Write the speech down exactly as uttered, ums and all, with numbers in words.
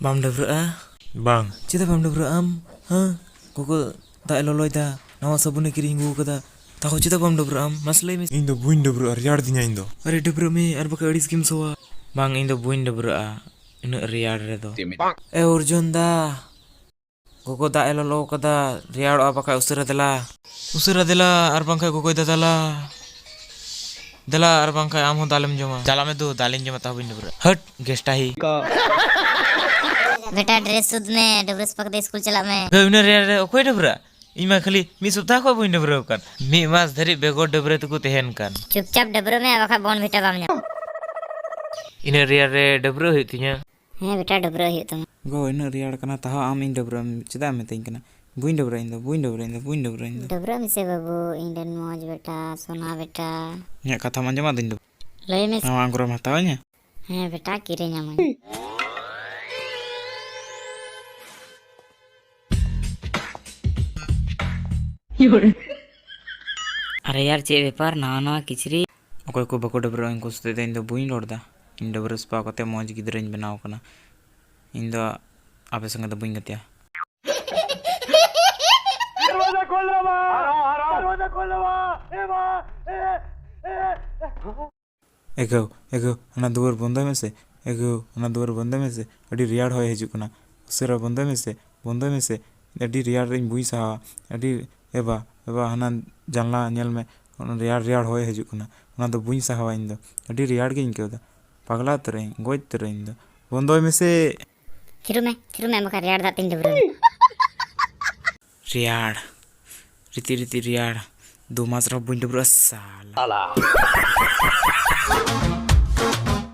ᱵᱟᱢ ᱰᱟᱹᱵᱽᱨᱟᱹᱜᱼᱟ? ᱵᱟᱝ᱾ ᱪᱮᱫᱟᱜ ᱵᱟᱢ ᱰᱟᱹᱵᱽᱨᱟᱹᱜᱼᱟ ᱟᱢ? ᱦᱮᱸ? ᱜᱚᱜᱚ ᱫᱟᱜ ᱮ ᱞᱚᱞᱚᱭᱮᱫᱟ, ᱱᱟᱣᱟ ᱥᱟᱵᱚᱱᱮ ᱠᱤᱨᱤᱧ ᱟᱹᱜᱩ ᱟᱠᱟᱫᱟ, ᱛᱟᱦᱚ ᱪᱮᱫᱟᱜ ᱵᱟᱢ ᱰᱟᱹᱵᱽᱨᱟᱹᱜᱼᱟ ᱟᱢ? ᱢᱟᱥᱮ ᱞᱟᱹᱭ ᱢᱮ᱾ ᱤᱧ ᱫᱚ ᱵᱟᱹᱧ ᱰᱟᱹᱵᱽᱨᱟᱹᱜᱼᱟ, ᱨᱮᱭᱟᱲ ᱫᱤᱧᱟ ᱤᱧ ᱫᱚ᱾ ᱟᱨᱮ ᱰᱟᱹᱵᱽᱨᱟᱹᱜ ᱢᱮ, ᱟᱨ ᱵᱟᱠᱷᱟᱡ ᱟᱹᱲᱤᱥ ᱜᱮᱢ ᱥᱚᱣᱟ᱾ ᱵᱟᱝ, ᱤᱧ ᱫᱚ ᱵᱟᱹᱧ ᱰᱟᱹᱵᱽᱨᱟᱹᱜᱼᱟ ᱩᱱᱟᱹᱜ ᱨᱮᱭᱟᱲ ᱨᱮᱫᱚ᱾ ᱮ ᱚᱨᱡᱚᱱ ᱫᱟ, ᱜᱚᱜᱚ ᱫᱟᱜ ᱮ ᱞᱚᱞᱚ ᱟᱠᱟᱫᱟ, ᱨᱮᱭᱟᱲᱚᱜᱼᱟ ᱵᱟᱠᱷᱟᱡ ᱩᱥᱟᱹᱨᱟ ᱫᱮᱞᱟ᱾ ᱩᱥᱟᱹᱨᱟ ᱫᱮᱞᱟ, ᱟᱨ ᱵᱟᱝᱠᱷᱟᱡ ᱜᱚᱜᱚᱭ ᱫᱟᱫᱟᱞᱟ᱾ ᱫᱮᱞᱟ, ᱟᱨ ᱵᱟᱝᱠᱷᱟᱡ ᱟᱢ ᱦᱚᱸ ᱫᱟᱞᱮᱢ ᱡᱚᱢᱟ᱾ ᱪᱟᱞᱟᱜ ᱢᱮ ᱫᱩ, ᱫᱟᱞᱤᱧ ᱡᱚᱢᱟ, ᱛᱟᱦᱚ ᱵᱟᱹᱧ ᱰᱟᱹᱵᱽᱨᱟᱹᱜᱼᱟ᱾ ᱦᱟᱹᱴ, ᱜᱮᱥᱴᱟᱦᱤ᱾ ᱵᱮᱴᱟ, ᱰᱨᱮᱥ ᱥᱩᱫ ᱢᱮ, ᱰᱟᱹᱵᱽᱨᱟᱹ ᱥᱟᱯᱷᱟ ᱠᱟᱛᱮ ᱥᱠᱩᱞ ᱪᱟᱞᱟᱜ ᱢᱮ᱾ ᱦᱮ, ᱩᱱᱟᱹᱜ ᱨᱮᱭᱟᱲ ᱨᱮ ᱚᱠᱚᱭ ᱰᱟᱹᱵᱽᱨᱟᱹᱜᱼᱟ? ᱤᱧ ᱢᱟ ᱠᱷᱟᱹᱞᱤ ᱢᱤᱫ ᱥᱚᱯᱛᱟᱦᱚ ᱠᱷᱚᱱ ᱵᱟᱹᱧ ᱰᱟᱹᱵᱽᱨᱟᱹᱣ ᱟᱠᱟᱱ᱾ ᱢᱤᱫ ᱢᱟᱥ ᱫᱷᱟᱹᱨᱤᱡ ᱵᱮᱜᱚᱨ ᱰᱟᱹᱵᱽᱨᱟᱹ ᱛᱮᱠᱚ ᱛᱟᱦᱮᱱ ᱠᱟᱱ᱾ ᱪᱩᱯᱪᱟᱯ ᱰᱟᱹᱵᱽᱨᱟᱹᱜ ᱢᱮ, ᱵᱟᱠᱷᱟᱡ ᱵᱚᱱ ᱵᱷᱤᱴᱟ ᱵᱟᱢ ᱧᱟᱢᱟ᱾ ᱤᱱᱟᱹᱜ ᱨᱮᱭᱟᱲ ᱨᱮ ᱰᱟᱹᱵᱽᱨᱟᱹᱜ ᱦᱩᱭᱩᱜ ᱛᱤᱧᱟᱹ? ᱦᱮᱸ ᱵᱮᱴᱟ, ᱰᱟᱹᱵᱽᱨᱟᱹᱜ ᱦᱩᱭᱩᱜ ᱛᱟᱢᱟ᱾ ᱜᱚ, ᱤᱱᱟᱹᱜ ᱨᱮᱭᱟᱲ ᱠᱟᱱᱟ, ᱛᱟᱦᱚ ᱟᱢ ᱤᱧ ᱰᱟᱹᱵᱽᱨᱟᱹᱜ ᱮᱢ ᱪᱮᱫᱟᱜ ᱮᱢ ᱢᱮᱛᱟᱹᱧ ᱠᱟᱱᱟ? ᱵᱟᱹᱧ ᱰᱟᱹᱵᱽᱨᱟᱹᱜᱼᱟ ᱤᱧ ᱫᱚ, ᱵᱟᱹᱧ ᱰᱟᱹᱵᱽᱨᱟᱹᱜᱼᱟ ᱤᱧ ᱫᱚ, ᱵᱟᱹᱧ ᱰᱟᱹᱵᱽᱨᱟᱹᱜᱼᱟ ᱤᱧ ᱫᱚ᱾ ᱰᱟᱹᱵᱽᱨᱟᱹᱜ ᱢᱮᱥᱮ ᱵᱟᱹᱵᱩ, ᱤᱧ ᱨᱮᱱ ᱢᱚᱡᱽ ᱵᱮᱴᱟ, ᱥᱚᱱᱟ ᱵᱮᱴᱟ᱾ ᱤᱧᱟᱹᱜ ᱠᱟᱛᱷᱟᱢ ᱟᱸᱡᱚᱢᱟ ᱟᱫᱚᱧ ᱫᱚ᱾ ᱞᱟᱹᱭ ᱢᱮ᱾ ᱱᱟᱣᱟ ᱟᱝᱜᱽᱨᱚᱢ ᱦᱟᱛᱟᱣᱟᱹᱧᱟ? ᱦᱮᱸ ᱵᱮᱴᱟ, ᱠᱤᱨᱤᱧ ᱟᱢᱟᱹᱧ᱾ ᱟᱨᱮ ᱭᱟᱨ, ᱪᱮᱫ ᱵᱮᱯᱟᱨ? ᱱᱟᱣᱟ ᱱᱟᱣᱟ ᱠᱤᱪᱨᱤᱡ᱾ ᱚᱠᱚᱭ ᱠᱚ ᱵᱟᱠᱚ ᱰᱟᱹᱵᱽᱨᱟᱹᱜᱼᱟ, ᱩᱱᱠᱩ ᱥᱟᱛᱮᱜ ᱫᱚ ᱤᱧ ᱫᱚ ᱵᱟᱹᱧ ᱨᱚᱲ ᱮᱫᱟ᱾ ᱤᱧ ᱰᱟᱹᱵᱽᱨᱟᱹ ᱥᱟᱯᱷᱟ ᱠᱟᱛᱮ ᱢᱚᱡᱽ ᱜᱤᱫᱽᱨᱟᱹᱧ ᱵᱮᱱᱟᱣ ᱠᱟᱱᱟ᱾ ᱤᱧ ᱫᱚ ᱟᱯᱮ ᱥᱚᱸᱜᱮ ᱫᱚ ᱵᱟᱹᱧ ᱜᱟᱛᱮᱜᱼᱟ᱾ ᱮᱜᱳ, ᱮᱜᱳ, ᱚᱱᱟ ᱫᱩᱣᱟᱹᱨ ᱵᱚᱱᱫᱚᱭ ᱢᱮᱥᱮ᱾ ᱮᱜᱳ, ᱚᱱᱟ ᱫᱩᱣᱟᱹᱨ ᱵᱚᱱᱫᱚᱭ ᱢᱮᱥᱮ᱾ ᱟᱹᱰᱤ ᱨᱮᱭᱟᱲ ᱦᱚᱭ ᱦᱤᱡᱩᱜ ᱠᱟᱱᱟ᱾ ᱩᱥᱟᱹᱨᱟ ᱵᱚᱱᱫᱚᱭ ᱢᱮᱥᱮ, ᱵᱚᱱᱫᱚᱭ ᱢᱮᱥᱮ᱾ ᱟᱹᱰᱤ ᱨᱮᱭᱟᱲ ᱨᱮ ᱤᱧ ᱵᱟᱹᱧ ᱥᱟᱦᱟᱣᱟ᱾ ᱟᱹᱰᱤ, ᱮ ᱵᱟ, ᱮ ᱵᱟ, ᱦᱟᱱᱟ ᱡᱟᱱᱞᱟ ᱧᱮᱞ ᱢᱮ, ᱚᱱᱟ ᱨᱮᱭᱟᱲ, ᱨᱮᱭᱟᱲ ᱦᱚᱭ ᱦᱤᱡᱩᱜ ᱠᱟᱱᱟ᱾ ᱚᱱᱟ ᱫᱚ ᱵᱟᱹᱧ ᱥᱟᱦᱟᱣᱟ ᱤᱧ ᱫᱚ᱾ ᱟᱹᱰᱤ ᱨᱮᱭᱟᱲ ᱜᱤᱧ ᱟᱹᱭᱠᱟᱹᱣ ᱮᱫᱟ᱾ ᱯᱟᱜᱽᱞᱟ ᱩᱛᱟᱹᱨᱚᱜ ᱟᱹᱧ, ᱜᱚᱡ ᱩᱛᱟᱹᱨᱚᱜ ᱟᱹᱧ ᱤᱧ ᱫᱚ᱾ ᱵᱚᱱᱫᱚᱭ ᱢᱮᱥᱮ᱾ ᱛᱷᱤᱨᱚᱜ ᱢᱮ, ᱛᱷᱤᱨᱚᱜ ᱢᱮ, ᱵᱟᱠᱷᱟᱱ ᱨᱮᱭᱟᱲ ᱫᱟᱜ ᱛᱤᱧ ᱰᱟᱹᱵᱽᱨᱟᱹ᱾ ᱨᱮᱭᱟᱲ, ᱨᱤᱛᱤᱡ ᱨᱤᱛᱤᱡ ᱨᱮᱭᱟᱲ, ᱫᱩ ᱢᱟᱥ ᱨᱮᱦᱚᱸ ᱵᱟᱹᱧ ᱰᱟᱹᱵᱽᱨᱟᱹᱜᱼᱟ ᱥᱟᱞᱟ᱾